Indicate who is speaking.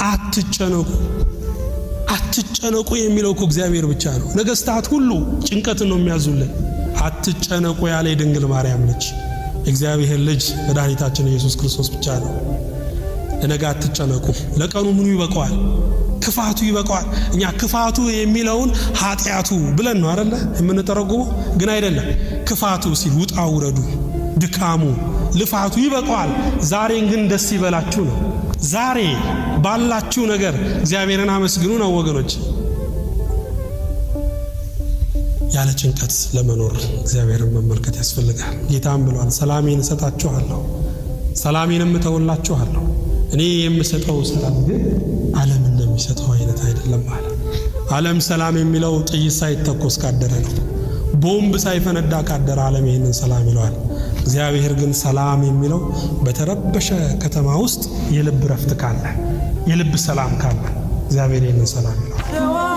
Speaker 1: አትጨነቁ አትጨነቁ የሚለው እኮ እግዚአብሔር ብቻ ነው። ነገስታት ሁሉ ጭንቀትን ነው የሚያዙልን። አትጨነቁ ያለ የድንግል ማርያም ልጅ እግዚአብሔር ልጅ መድኃኒታችን ኢየሱስ ክርስቶስ ብቻ ነው። ለነገ አትጨነቁ፣ ለቀኑ ምኑ ይበቃዋል፣ ክፋቱ ይበቃዋል። እኛ ክፋቱ የሚለውን ኃጢአቱ ብለን ነው አይደለ የምንተረጉመው፣ ግን አይደለም። ክፋቱ ሲል ውጣ ውረዱ፣ ድካሙ፣ ልፋቱ ይበቃዋል። ዛሬን ግን ደስ ይበላችሁ ነው። ዛሬ ባላችሁ ነገር እግዚአብሔርን አመስግኑ ነው ወገኖች። ያለ ጭንቀት ለመኖር እግዚአብሔርን መመልከት ያስፈልጋል። ጌታም ብሏል፣ ሰላሜን እሰጣችኋለሁ፣ ሰላሜንም እተውላችኋለሁ። እኔ የምሰጠው ሰላም ግን ዓለም እንደሚሰጠው አይነት አይደለም አለ። ዓለም ሰላም የሚለው ጥይት ሳይተኮስ ካደረ ነው። ቦምብ ሳይፈነዳ ካደረ ዓለም ይህንን ሰላም ይለዋል። እግዚአብሔር ግን ሰላም የሚለው በተረበሸ ከተማ ውስጥ የልብ ረፍት ካለ፣ የልብ ሰላም ካለ እግዚአብሔር ይህንን ሰላም ይለዋል።